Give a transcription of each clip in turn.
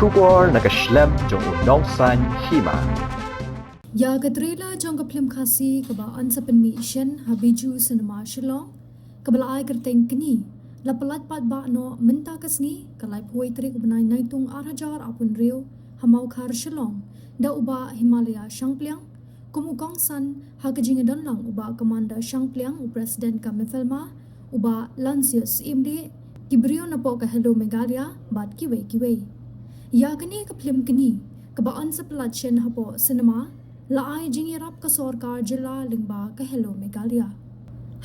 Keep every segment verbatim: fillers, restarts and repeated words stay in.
Khubor na ka shlem jong u Nongsaiñ Hima. Ïa ka trailer jong ka phlim Khasi kaba yn sa pynmih shen ha Bijou Cinema Shillong, kaba la ai kyrteng Kñi, la pyllait paidbah noh mynta ka sngi, ka laiphew tarik u bnai Naitung ar hajar arphew hynriew, ha Mawkhar Shillong, da u Bah Himalaya Shangpliang, kum u kongsan, ha ka jingïadon lang u Bah Commander Shangpliang, u President ka MIFLMA, u Bah Lancius Imli, ki briew napoh ka Hello Meghalaya, bad kiwei kiwei. Ïa kane ka phlim Kñi, kaba yn sa pyllait shen hapoh cinema, la ai jingïarap ka sorkar jylla lyngba ka Hello Meghalaya.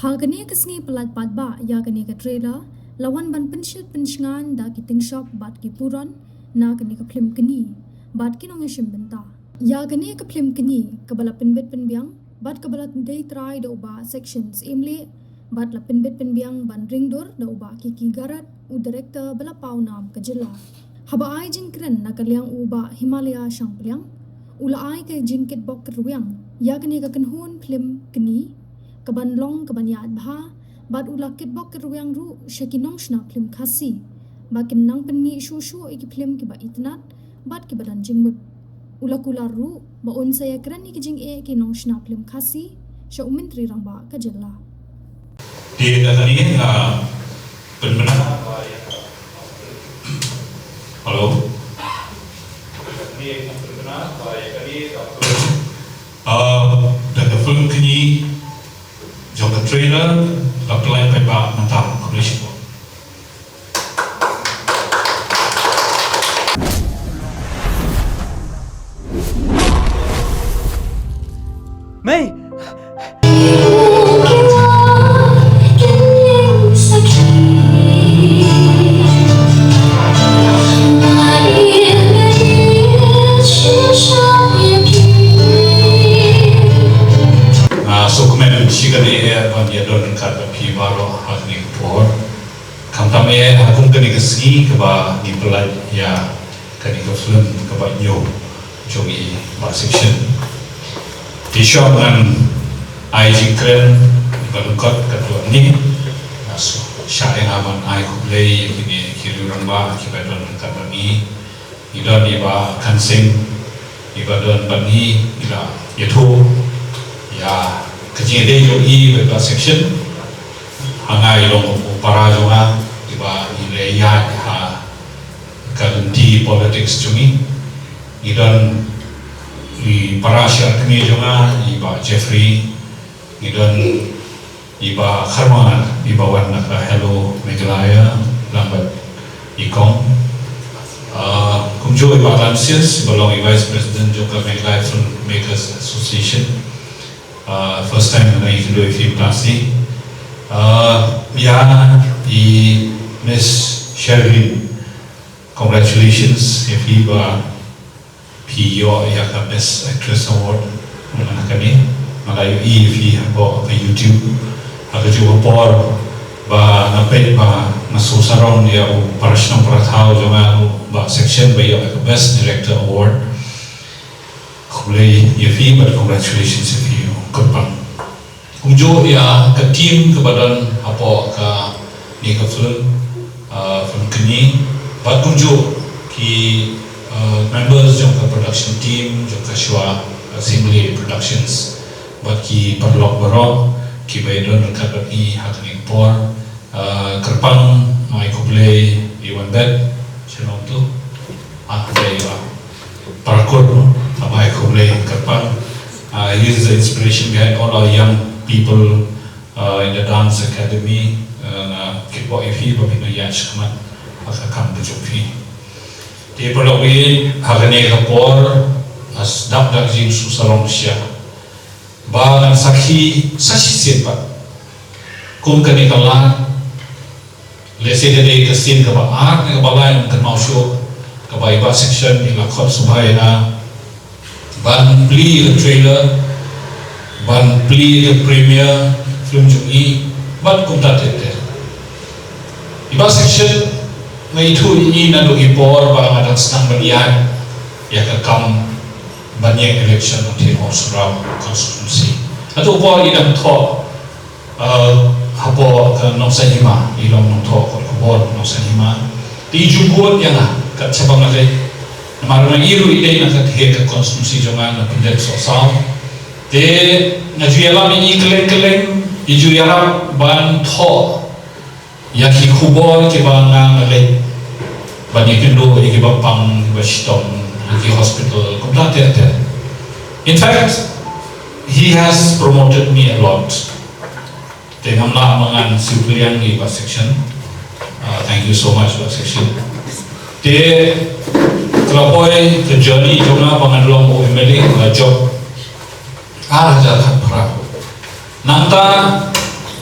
Ha kane ka sngi pyllait paidbah ïa kane ka trailer, la wan ban pynshit pynshngaiñ da ki tyngshop bad ki puron na kane ka phlim Kñi, bad ki nongïashim bynta. Ïa kane ka phlim Kñi, kaba la pynbit pynbiang, bad kaba la dei trai da u Bah Section Syiemlieh, bad la pynbit pynbiang ban ringdur da u Bah Kiki Garat, u director ba la paw nam ka jylla. Haba ai jingkren na ka liang u Bah Himalaya Shangpliang, u la ai ka jingkitbok kitrwiang ïa kane ka kynhun phlim Kñi, kaban long kaban ïaid bha, bad u la kitbok kitrwiang ruh sha ki nongshna phlim Khasi, ba kin nang pynmih shuh shuh ïa ki phlim kiba itynnad, bad kiba don jingmut. U la kular ruh ba un sa ïakren ïa ki jingeh ki nongshna phlim Khasi sha u Myntri Rangbah ka jylla. Te da kane nga pynbna. Hello. Ah, da ka phlim Kñi jong ka trailer la pyllait paidbah mynta, khublei shibun. Mei. Nga sngewkmen shikatdei ban ïadon ryngkat bad phi baroh ha kane ka por. Khamtam eh ha kum kane ka sngi kaba ngi pyllait ïa kane ka film kaba hynñiew jong i Bah Section. Te shuwa ngan ai jingkren ba lyngkot katto katne, nga shu shah ïa nga ban ai khublei ïa kine ki riew rangbah kiba don ryngkat bad ngi. Ngi don i Bah Kan Sing, iba don bad ngi, i la ïathuh ïa ka jingïadei jong i bad i Bah Section. Ha nga i long u para jong nga, iba i la ïaid ha ka lynti politics jong ngi. Ngi don i para sha kmie jong nga, i Bah Jeffrey, ngi don i Bah Kharmar, iba wan na ka Hello Meghalaya, lang bad i kong. Ah, kumjuh i Bah Lancius, iba long i Vice President jong ka Meghalaya Filmmakers Association. Ah, first time nga ïakynduh ïa phi mynta ka sngi. Ah, ïa i Miss Sherlyn, congratulations ïa phi ba phi ïoh ïa ka Best Actress Award. Nga kane, nga la ïohi ïa phi hapoh ka YouTube. Ha kajuh ka por ba nga peit ba nga sngewsarong ïa u para shnong para thaw jong nga, u Bah Section ba ïoh ïa ka Best Director Award. Khublei ïa phi bad congratulations ïa phi, kyrpang. Kumjuh ïa ka team kaba don hapoh kane ka film, ah, film Kñi, bad kumjuh ki, ah, members jong ka production team jong ka shuwa, ah, Syiemlieh Productions, bad ki paralok baroh kiba ïadon ryngkat bad ngi ha kane ka por. Ah, kyrpang, nga ai khublei ïa u Anbet, shalom tu. Ah, khublei ïa u. Para kut, no? Nga ai khublei kyrpang. Ah, he is the inspiration behind all our young people, uh, in the dance academy. Uh, nga kitbok ïa phi ba phin ïaid shakhmat ha ka kam ka jong phi. Te paralok, ha kane ka por, nga sdang da ka jingsngewsarong shisha ba ngan sakhi sa shisien pat. Kum kane ka lad, lehse ka dei ka sien kaba ar ne kaba lai, ngam kynmaw shuh, kaba i Bah Section i la khot sngewbha ïa nga ban plie ïa ka trailer, ban plie ïa ka premiere film jong i, bad kumta ter ter. I Bah Section, nga ithuh ïa i naduh i por ba nga dang sdang ban ïaid ïa ka kam ban ïeng election ha Mawshynrut constituency. Hato por i dang thoh, eh, hapoh ka Nongsaiñ Hima, i long nongthoh kot khubor Nongsaiñ Hima. Te i ju bud ïa nga, kat shaba nga leit Namar nga i ruh i dei na ka theh ka constituency jong nga na Pyndensoh South. Te nga ju ïalam ïa i kylleng kylleng, i ju ïarap ban thoh ïa ki khubor kiba nga nga leit ban ïakynduh ïa kiba pang, kiba shitom, ïa ki hospital, kumta ter ter. In fact, he has promoted me a lot. Te ngam lah ba ngan siew pynliang ïa i Bah Section. Ah, thank you so much, Bah Section. Te ka la poi ka journey jong nga ba ngan long u M L A, nga la jop ar hajar khatphra. Nangta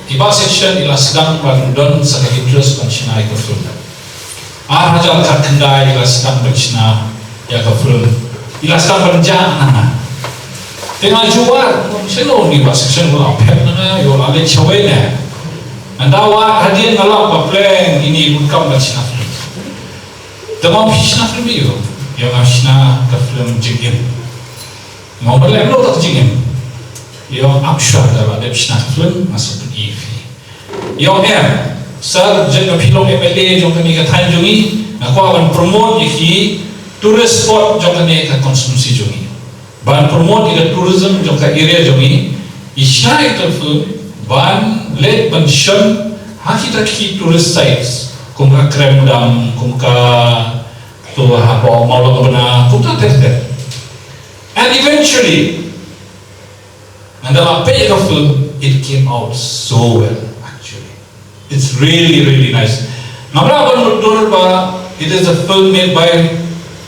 i Bah Section i la sdang ban don sa ka interest ban shna ïa ka film. Ar hajar khatkhyndai i la sdang ban shna ïa ka film. I la sdang ban jah na nga. Te nga ju wad, shano une Bah Section u la phet na nga, u la leit shawei ne. Nga da wad hadien nga la ba pleng ine i bun kam ban shna film. Te ma phi shna film ïa u. Ïa nga shna ka film Jingim. Nga ong balei, mano ka jingim? Ïa ong ap shuwa, da la dep shna ka film nga sa pyni ïa phi. Ïa ong em, sir, jong ka phi long M L A jong kane ka thaiñ jong ngi, nga kwah ban promote ïa ki tourist spot jong kane ka constituency jong ngi. Ban promote ïa ka tourism jong ka area jong ngi, i shna ïa ka film ban leit ban shon ha kita ki tourist sites, kum ka Krem Dam, kum ka tu ha Mawlong Bna, kumta ter ter. And eventually, ngan da la peit ïa ka film, it came out so well, actually. It's really, really nice. Ngam lah ban mutdur ba it is a film made by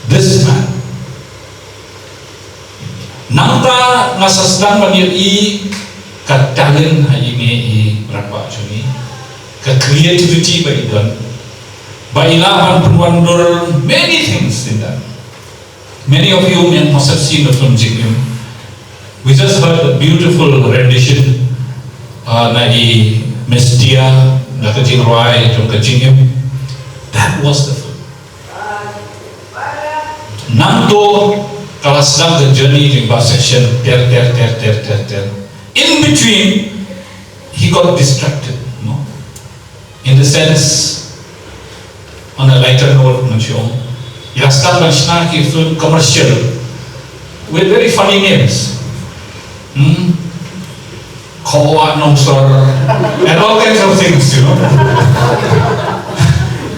this man. Nangta nga sa sdang ban ïohi ka talent ha ine i rangbah jong ngi, ka creativity ba i don, ba i lah ban pynwandur many things in that. Many of you may must have seen the film Jingim. We just heard a beautiful rendition, uh, na i Miss Dia, na ka jingrwai jong ka Jingim. That was the film. Nangta ka la sdang ka journey jong i Bah Section ter ter ter ter ter ter. In between, he got distracted, no? In the sense, on a lighter note, ngan shu ong, i la sdang ban shna ki film commercial with very funny names. Hmm? Khaw Wah Nongsor and all kinds of things, you know.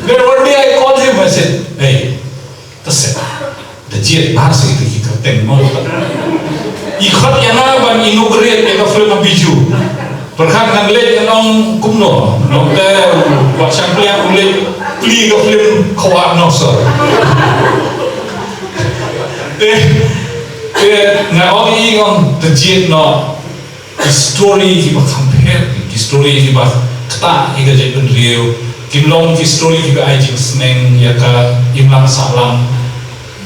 Then one day I called him, I said, "Hey, Te seh, da jied bha seh ïa ki kyrteng mo. I khot ïa nga ban inaugurate ïa ka film ha Bijou. Pyrkhat ngan leit ngan ong kumno, nongte Bah Shangpliang u leit plie ka film Khaw Wah Nongsor." Te, te nga ong ïa i, ong te jied noh. Ki story kiba kham pher, ki story kiba ktah ïa ka jaitbynriew, kim long ki story kiba ai jingsneng ïa ka imlang sahlang.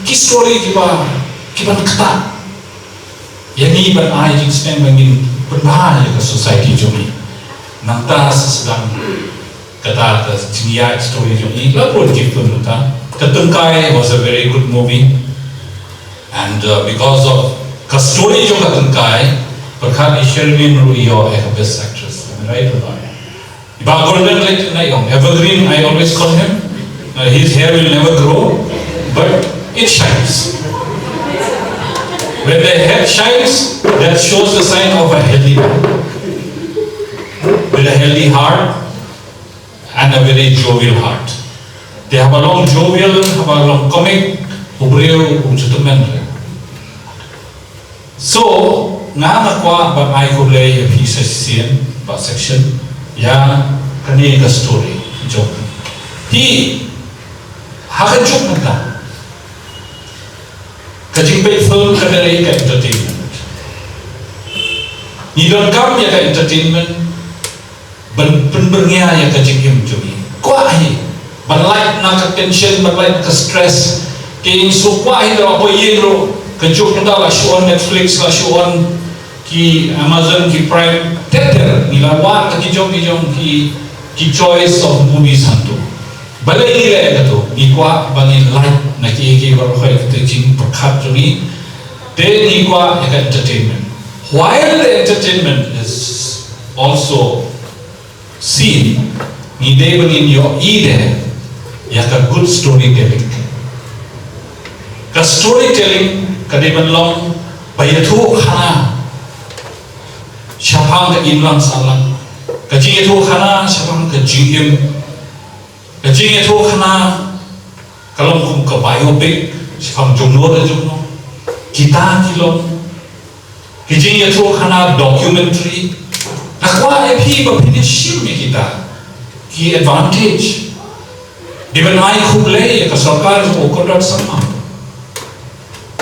Ki story kiba, kiban ktah ïa ngi ban ai jingsneng ba ngin pynbha ïa ka society jong ngi. Nangta sa sdang kata ka jingïaid story jong ngi, la bun ki film mynta. Ka Tyngkai was a very good movie. And, uh, because of ka story jong Ka Tyngkai, pyrkhat i Sherlyn ruh i ïoh ïa ka Best Actress. Am I right or not? I Bah Golden, like, na ïong, evergreen, I always call him. Uh, his hair will never grow, but it shines. When the head shines, that shows the sign of a healthy man. With a healthy heart, and a very jovial heart. Te haba long jovial, haba long comic, u briew um ju tymmen re. So, nga nga kwah ban ai khublei ïa phi sa shisien, Bah Section, ïa kane ka story jong phi. Ha ka juk mynta, ka jingpeit film ka dei ka entertainment. Ngi donkam ïa ka entertainment ban pynbyrngia ïa ka jingim jong ngi. Kwah hi ban lait na ka tension, ban lait na ka stress. Te shu kwah hi da la poi ïing ruh, ka juk mynta la shu on Netflix, la shu on ki Amazon, ki Prime, ter ter, ngi la wad ki jong ki jong ki, ki choice of movies hangto. Balei ngi leh kato? Ngi kwah ba ngin lait na kiei kiei baroh, ïa kata ka jingpyrkhat jong ngi. Te ngi kwah ïa ka entertainment. While the entertainment is also seen, ngi dei ba ngin ïohi de ïa ka good storytelling. Ka storytelling ka dei ban long ba ïathuh khana shaphang ka imlang sahlang, ka jingïathuh khana shaphang ka jingim, ka jingïathuh khana ka long kum ka biopic shaphang jongno da jongno. Kita ki long ki jingïathuh khana documentary. Nga kwah ïa phi ba phin ïa shim ïa kita ki advantage. Dei ban ai khublei ïa ka sorkar jong u Conrad Sangma.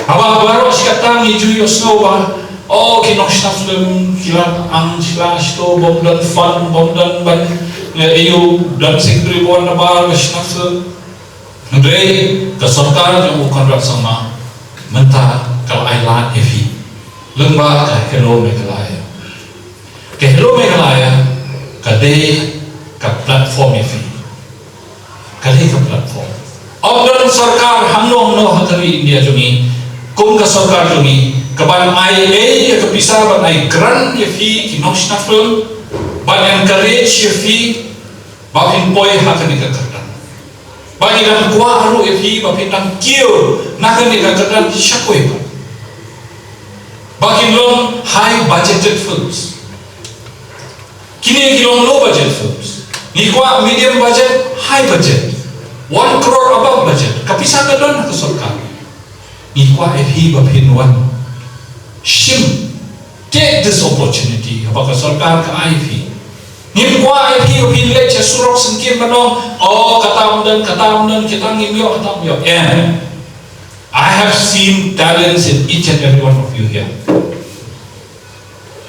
Haba baroh shi katta ngi ju ïohsngew ba, oh, ki nongshna film ki la ang, ki la shto, bym don fund, bym don ban, eh, ïa u don secretary ba wan nabar ba shna film. Hynrei ka sorkar jong u Conrad Sangma mynta ka la ai lad ïa phi lyngba ka Hello Meghalaya. Ka Hello Meghalaya ka dei ka platform ïa phi. Ka dei ka platform. Ym don sorkar hangno hangno ha ka ri India jong ngi kum ka sorkar jong ngi ka ban ai ei ïa ka pisa ban ai grant ïa phi ki nongshna film, ban encourage ïa phi ba phin poi ha kane ka kyrdan. Ba ngi dang kwah ruh ïa phi ba phin dang kiew na kane ka kyrdan sha kawei pat. Ba kin long high budgeted films. Kine ki long low budget films. Ngi kwah medium budget, high budget, one crore above budget. Ka pisa ka don ha ka sorkar. Ngi kwah ïa phi ba phin wan shim, take this opportunity haba ka sorkar ka ai phi. Ngim kwah ïa phi ba phin leit sha surok sngewthuh ban ong, oh, kata ym don, kata ym don, kita ngim ïoh, kata ym ïoh. And I have seen talents in each and every one of you here.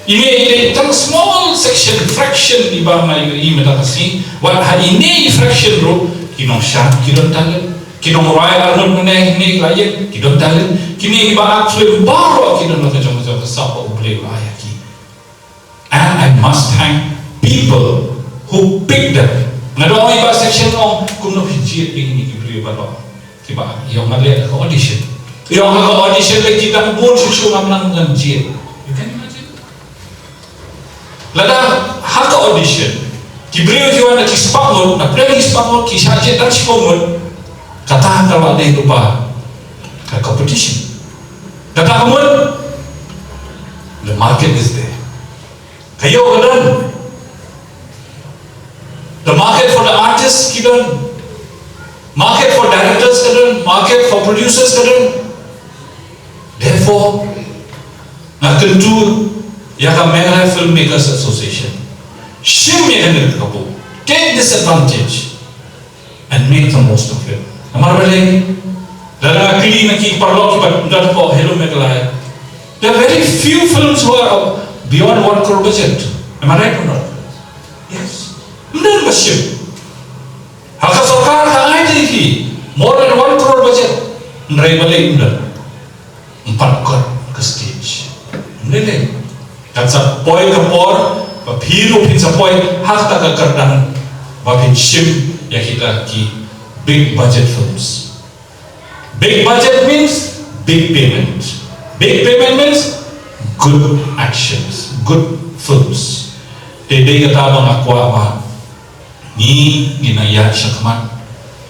Ine i dei tang small section, fraction iba nga ïohi mynta ka sngi. Wat ha ine i fraction ruh ki nongshad ki don talent. Ki nongrwai arngut mynne ine i la ïeng ki don talent. Kine iba act film baroh ki don la ka jong ka jong ka sap ba U Blei u la ai ha ki. And I must thank people who picked them. Nga da ong iba section ong kumno phi jied ïa kine ki briew baroh. Kiba ïoh nga leh ka audition. Ïoh nga ka audition leh ki dang bun shuh shuh ngam nang ngan jied. You can imagine? Lada ha ka audition ki briew ki wan na ki spah ngut, na pdeng ki spah ngut ki shah jied tang shiphew ngut. Kata ka la dei lypa ka competition. Kata ka mut, the market is there. Ka ïoh ka don. The market for the artists ki don. Market for directors ka don. Market for producers ka don. Therefore, nga kyntu ïa ka Meghalaya Filmmakers Association. Shim ïa kane ka bor. Take this advantage and make the most of it. Namar balei? Lada nga kylli na ki paralok kiba don hapoh Hello Meghalaya, there are very few films who are beyond one crore budget. Am I right or not? Yes. Ym don ba shim. Ha ka sorkar ka ai ïa ki more than one crore budget. Hynrei balei ym don? Ym pat kot ka stage. Ym lei lei. Kan sa poi ka por ba phi ruh phin sa poi ha kata ka kyrdan ba phin shim ïa kita ki big budget films. Big budget means big payment. Big payment means good actions, good films. Te dei kata ba nga kwah ba ngi, ngi nang ïaid shakhmat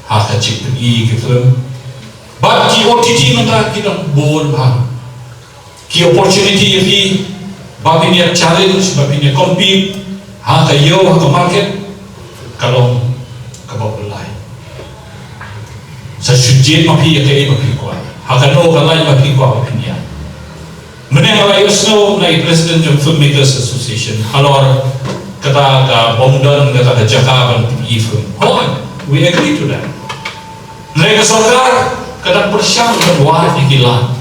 ha ka jingpyni ki film. Bad ki O T T mynta ki dang bun bha ki opportunity ïa phi ba phin ïa challenge, ba phin ïa compete ha ka ïew, ha ka market ka long kaba u lai. Sa shu jied ma phi ïa kaei ba phi kwah, ha kano ka line ba phi kwah ba phin ïa. Mynne nga la ïohsngew na i president jong Filmmakers Association halor kata ka bym don kata ka jaka ban pyni film. Hooid, we agree to that. Hynrei ka sorkar ka dang pyrshang ban wad ïa ki lad.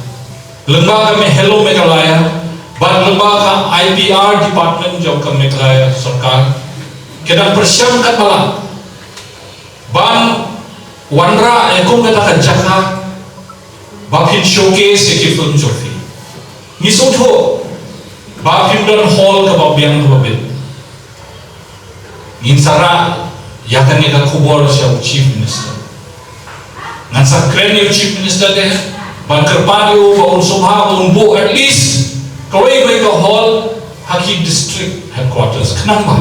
Lyngba ka Me Hello Meghalaya bad lyngba ka I P R department jong ka Meghalaya sorkar ka dang pyrshang katba lah ban wanrah ïa kum kata ka jaka ba phin showcase ïa ki film jong phi. Ngi sngewthuh ba phim don hall kaba biang kaba bit. Ngin sa rah ïa kane ka khubor sha u Chief Minister. Ngan sa kren ïa u Chief Minister te ban kyrpad ïa u ba un sngewbha ba un buh at least kawei kawei ka hall ha ki district headquarters khnang ba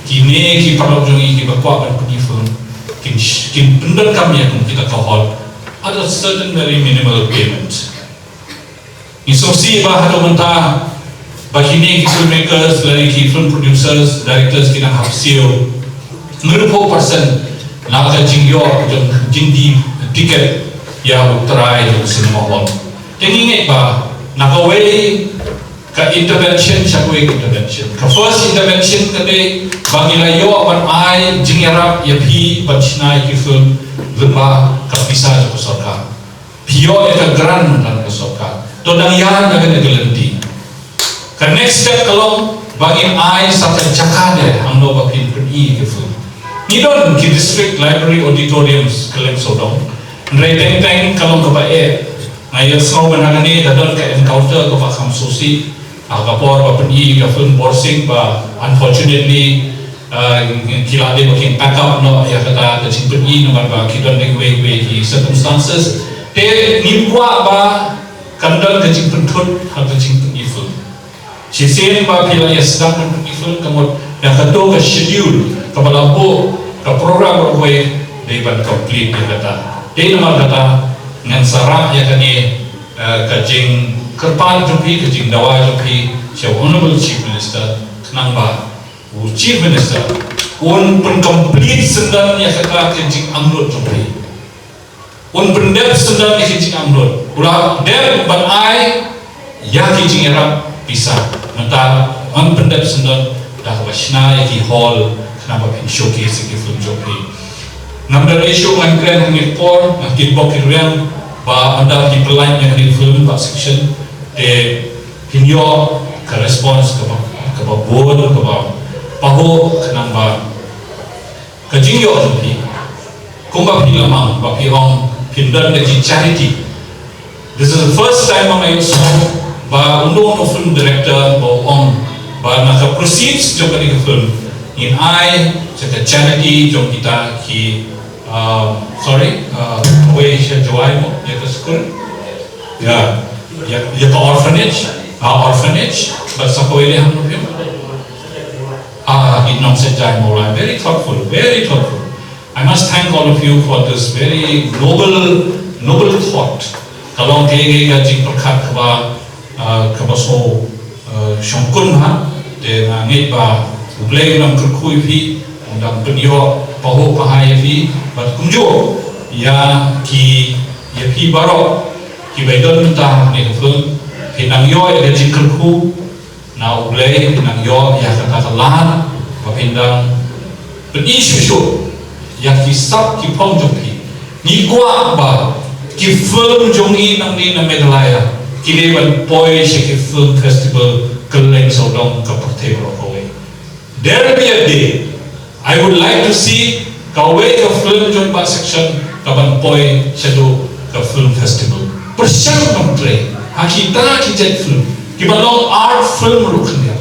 kine ki paralok jong ngi kiba kwah ban pyni film kin, kin pyndonkam ïa kum kita ka hall. a certain very minimal payment. Ngi sngewsih ba haduh mynta ba kine ki filmmakers lane ki film producers, directors ki nang hap siew hynriewphew percent na ka jingïoh jong jingdie tiket ïa u trai jong cinema hall. Te ngi ngeit ba na kawei ka intervention sha kawei ka intervention. Ka first intervention ka dei ba ngi la ïoh ban ai jingïarap ïa phi ban shna ïa ki film lyngba ka pisa jong ka sorkar. Phi ïoh ïa ka grant na ka sorkar. To dang ïa na ka lynti. Ka next step ka long ba ngin ai sa ka jaka de hangno ba phin pyni ïa ki film. Ngi don ki district library auditoriums kylleng sawdong. Hynrei teng teng ka long kaba eh. Nga ïohsngew ba na kane ka don ka encounter kaba kham sngewsih ha ka por ba pyni ka film Borsing ba unfortunately, uh, ki la dei ba kin pack up noh ïa kata ka jingpyni namar ba ki don dei wei wei ki circumstances. Te ngim kwah ba kan don ka jingpynthut ha ka jingpyni film. Shisien ba phi la ïa sdang ban pyni film ka mut ïa kato ka schedule kaba la buh ka program ba kawei dei ban complete ïa kata. Dei namar kata ngan sa rah ïa kane, eh, ka jingkyrpad jong phi, ka jingdawa jong phi sha Honorable Chief Minister khnang ba u Chief Minister un pyncomplete syndon ïa kata ka jingangnud jong phi. Un pyndep syndon ïa ki jingangnud. U la dep ban ai ïa ki jingïarap pisa. Mynta un pyndep syndon da kaba shna ïa ki hall khnang ba phin showcase ïa ki film jong phi. Ngam da issue ngan kren ha kine ki por, nga kitbok ki riang ba ynda ki pynlait ïa kine ki film ba section te phin ïoh ka response kaba, kaba bun, kaba pahuh khnang ba ka jingïoh jong phi. Kumba phi la mang ba phi ong phin don da ki charity. This is the first time ba nga ïohsngew ba uno uno film director ba u ong ba na ka proceeds jong kane ka film ngin ai sha ka charity jong kita ki, um, sorry, uh, wei sha Jowai mo ïa ka skul. Ïa, ïa, ïa ka orphanage, ah, orphanage, bad sa kawei de hangno phi ong? Ah, ki nong Saint Jaiñ Mawlai. Very thoughtful, very thoughtful. I must thank all of you for this very noble, noble thought. Ka long kaei kaei ka jingpyrkhat kaba, ah, kaba sngewshongkun ha, te nga ngeit ba U Blei un nang kyrkhu ïa phi, un nang pynïoh pahuh pahai ïa phi, bad kumjuh ïa ki, ïa phi baroh kiba ïadon bynta ha kane ka film, phin nang ïoh ïa ka jingkyrkhu na U Blei, phin nang ïoh ïa kata ka lad ba phin dang pyni shuh shuh ïa ki sap ki phong jong phi. Ngi kwah ba ki film jong ngi nangne na Meghalaya ki dei ban poi sha ki film festival kylleng sawdong ka pyrthei baroh kawei. There will be a day I would like to see kawei ka film jong Bah Section ka ban poi shaduh ka film festival. Pyrshang ban trei ha kita ki jait film kiba long art film ruh khyndiat.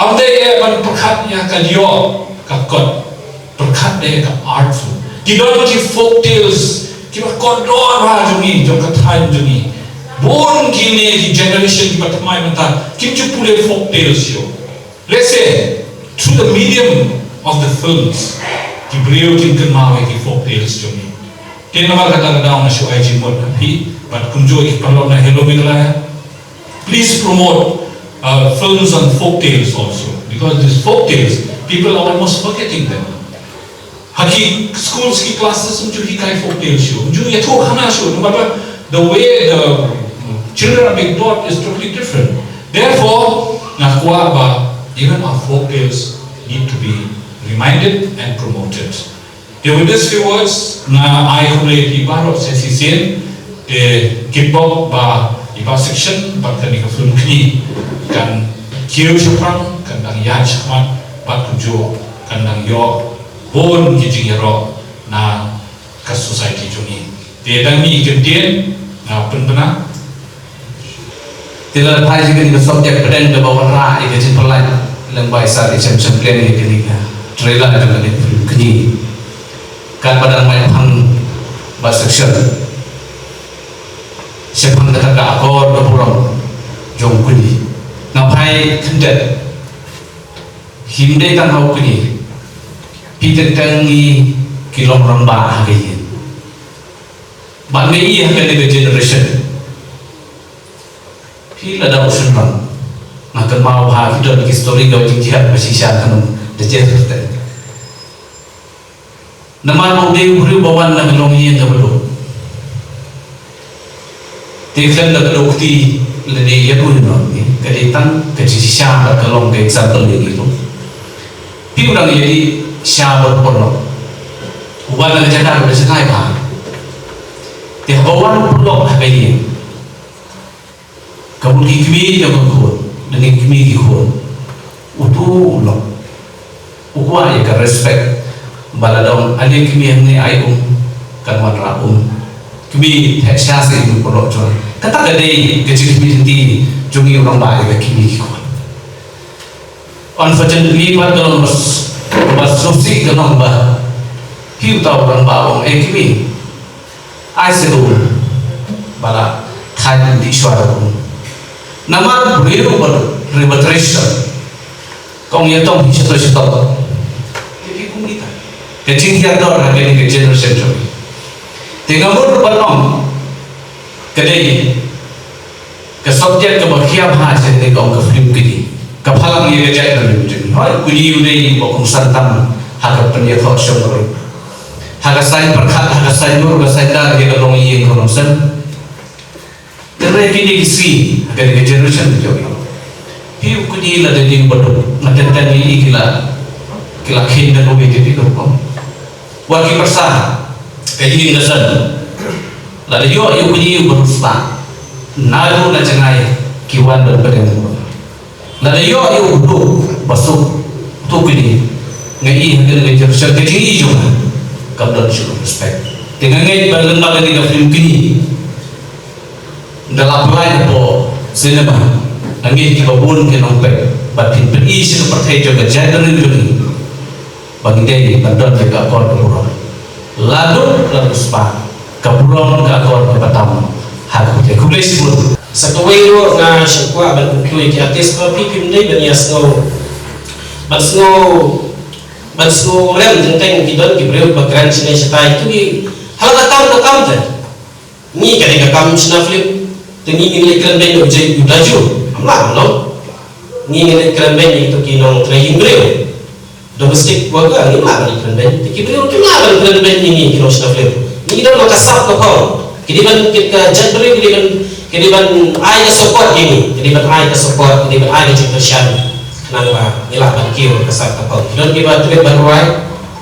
Ym dei ban pyrkhat ïa ka lyoh ka kot, pyrkhat dei ka art film. Ki don ki folk tales kiba kordor bha jong ngi, jong ka thaiñ jong ngi. Bun kine ki generation kiba thymmai mynta kim ju pule folk tales shuh. Let's say through the medium of the films ki briew kin kynmaw ïa ki folk tales jong ngi. Te namar kata ka daw nga shu ai jingmut ha phi bad kumjuh ïa ki paralok na Hello Meghalaya. Please promote, uh, films on folk tales also, because these folk tales, people are almost forgetting them. Ha ki schools, ki classes, ym ju hikai folk tales shuh, ym ju ïathuhkhana shuh, no matter the way the, mm, children are being taught is totally different. Therefore, nga kwah ba even our folk tales need to be reminded and promoted. Te with these few words, nga ai khublei ïa phi baroh sa shisien, te kitbok ba i Bah Section bad kane ka film kñi kan kiew shaphrang, kan dang ïaid shakhmat, bad kumjuh kan dang ïoh bun ki jingïaroh na ka society jong ngi. Te dang mih kyntien, nga pynbna. Te lada phai sha kane ka subject pdeng kaba wanrah ïa ka jingpynlait lyngba i Sir H M Syiemlieh ïa kane ka trailer jong kane ka film kñi. Katba dang mai phan Bah Section shaphang kata ka akor ka burom jong u kñi. Nga phai khyndiat. Hynrei tang ha u kñi, phi teng teng ngi ki long rangbah ha ka ïing. Ban ngi ïa kane ka generation. Phi la dang u shynrang. Nga kynmaw ba ki don ki story ka jingjiat ba shisha ka nong da jer te. Namar ba u dei u briew ba wan na ka longïing kaba duk. Te khlem da ka duk ti lane ïa u nong ka dei tang ka jingshisha ba ka long ka example ïa ngi tu. Phi u dang ïa dei sha ba u paralok. U wan na ka jaka ba da jaka ba. Te haba wan u paralok ha ka ïing. Ka bun ki kmie jong ka khun, da ki kmie ki khun. Utu u lok. U kwah ïa ka respect. Ba la dong, ale kmie hangne ai um, kan wanrah um. Kmie theh sha se um paralok jong. Kata ka dei ka jingkmie lynti jong ngi u rangbah ïa ka kmie ki khun. Unfortunately, pat ka long ba s-, ba sngewsih ka long ba phi uta u rangbah u ong, eh kmie. Ai se u ba la thait dih shuwa da u. Namar briew ba ri ba trei sha ka ong ïa tong hi sha to sha to. Te phi kum kita. Ka jinghiar dor ha kane ka generation jong ngi. Te nga mut ban ong ka dei ka subject kaba khia bha sha kane ka ong ka film kine. Ka phalang ïa ka jaitbynriew jong ngi. Hooid, kine u dei ba kongsan tam ha ka pynïathoh shongkurim. Ha ka saiñ pyrkhat, ha ka saiñ dur, ka saiñ dar ïa ka longïing ka longsem. Te re kine ki sngi ha kane ka generation jong ngi. Phi u kine la dei ding ba duk, nga teng teng ïa ki la, ki la kheiñ da kawei te phi duk. Wat ki pyrsa ka ïing ka sem. Lada ïoh ïa u kñi u ba riewspah, naduh na jngai ki wan ban pdeng. Lada ïoh ïa u briew ba suk, utu u kñi, nga i ha kane ka generation ka jingïohi jong nga kam don shuh respect. Te nga ngeit ba lem bad kane ka film kñi, da la pynlait hapoh cinema, nga ngeit kiba bun ki nongpeit bad kin pyni sha ka pyrthei jong ka jaitbynriew jong ngi. Ba ngi dei ban don ïa ka akor ka burom. La duk la riewspah, ka burom ka akor kaba tam ha ka pyrthei. Khublei shibun. Sa kawei ruh nga sngewkwah ban kyntu ïa ki artist ba phi phim dei ban ïa sngew, ban sngew, ban sngew rem teng teng ki don ki briew ba kren shane shatai. Ki ha la ka kam ka kam te. Ngi ka dei ka kam shna film, te ngi ngin leit kren beiñ ïa u Jai u Daju. Am lah, no? Ngi ngin leit kren beiñ ïa kito ki nongtrei hynriew. Domestic worker, ngim lah ban leit kren beiñ. Te ki briew kim lah ban kren beiñ ïa ngi ki nongshna film. Ngi don la ka sap ka phong. Ki dei ban, ki ka jaitbynriew, ki dei ban, ki dei ban ai ka support ïa ngi. Ki dei ban ai ka support, ki dei ban ai ka jingkyrshan. Khnang ba ngi lah ban kiew ka sap ka phong. Ki don kiba tbit ban rwai.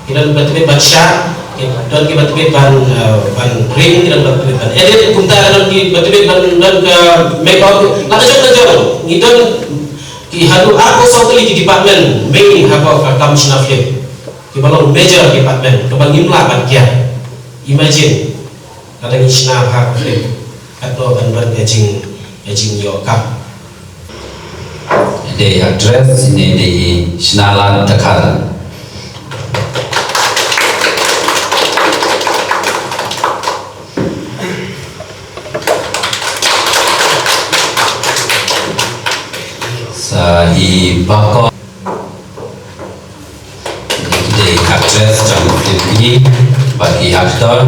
Ki don ba tbit ban shad, ki don kiba tbit ban, eh, ban ring, ki don ba tbit ban edit, kumta ki don kiba tbit ban don ka makeup, la ka jong ka jong. Ngi don ki haduh arphew saw tylli ki department main hapoh ka kam shna film. Kiba long major department, kaba ngim lah ban kiar. Imagine, lada ngi shna bha ka film, katno ban don ka jing, ka jingïoh kam. Dei actress, ine dei i Shnalan Dkhar. Sa i bakor. Dei actress jong film kine, bad i actor.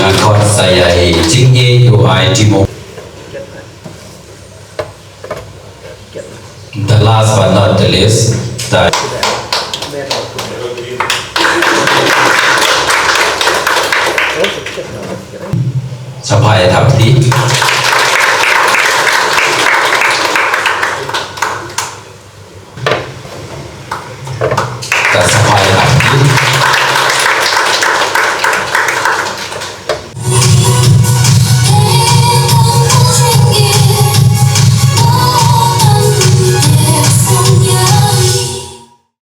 Ngan khot sa ïa i Jingïeit u ai Timo. The last but not the least, ta. Sa phai thap ti.